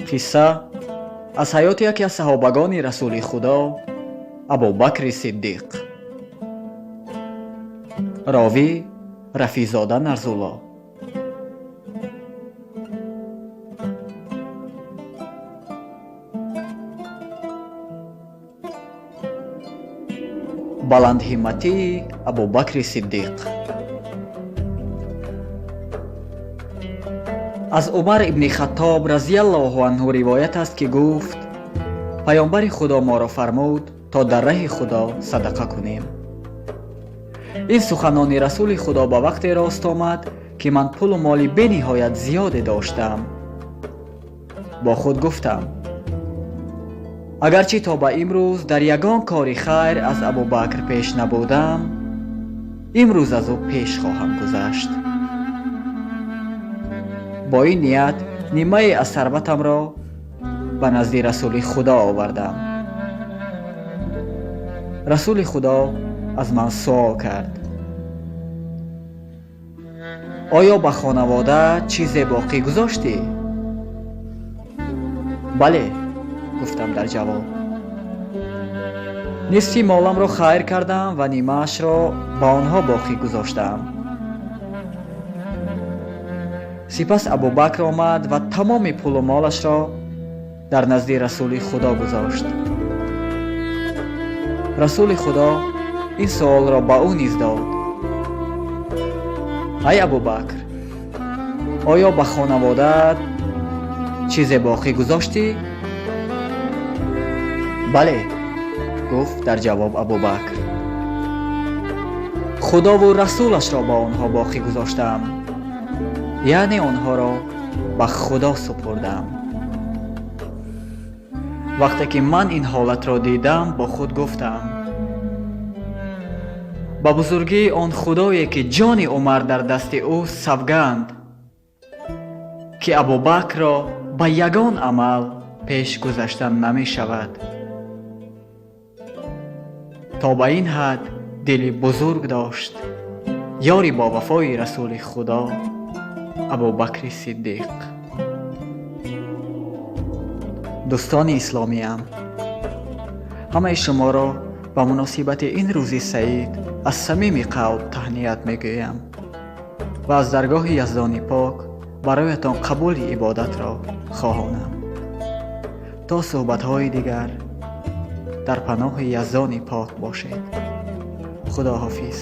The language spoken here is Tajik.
Қисса аз ҳаёти яке аз саҳобагони Расули Худо, Абубакри Сиддиқ. Ровӣ Рафизода Нарзулло. Баландҳимматии Абубакри Сиддиқ. Аз Умар ибни Хаттоб разияллоҳу анҳу ривоят аст, ки гуфт: Паёмбари Худо моро фармуд, то дар раҳи Худо садақа кунем. Ин суханони Расули Худо ба вақте рост омад, ки ман пулу моли бениҳоят зиёде доштам. Бо худ гуфтам: агарчи то ба имрӯз дар ягон кори хайр аз Абубакр пеш набудам, имрӯз аз ӯ пеш хоҳам гузашт. Бо ин ният нимае аз сарватамро ба назди Расули Худо овардам. Расули Худо аз ман суол кард: оё ба хонавода чизе боқӣ гузоштӣ? Бале, гуфтам дар ҷавоб. Нисфи моламро хайр кардам ва нимаашро ба онҳо боқӣ гузоштам. Сипас Абубакр омад ва тамоми пулу молашро дар назди Расули Худо гузошт. Расули Худо ин суолро ба ӯ низ дод: ай Абубакр, оё ба хонаводаат чизе боқӣ гузоштӣ? Бале, гуфт дар ҷавоб Абубакр. Худову Расулашро ба онҳо боқӣ гузоштаам, яъне онҳоро ба Худо супурдам. Вақте ки ман ин ҳолатро дидам, бо худ гуфтам: ба бузургии он Худое, ки ҷони Умар дар дасти ӯ, савганд, ки Абубакрро ба ягон амал пеш гузаштан намешавад. То ба ин ҳад дили бузург дошт ёри бовафои Расули Худо Абубакри Сиддиқ. Дӯстони исломиям, ҳамаи шуморо ба муносибати ин рӯзи саид аз самими қалб таҳният мегӯям ва аз даргоҳи Яздони Пок бароятон қабули ибодатро хоҳонам. То суҳбатҳои дигар дар паноҳи Яздони Пок бошед. Худоҳофиз.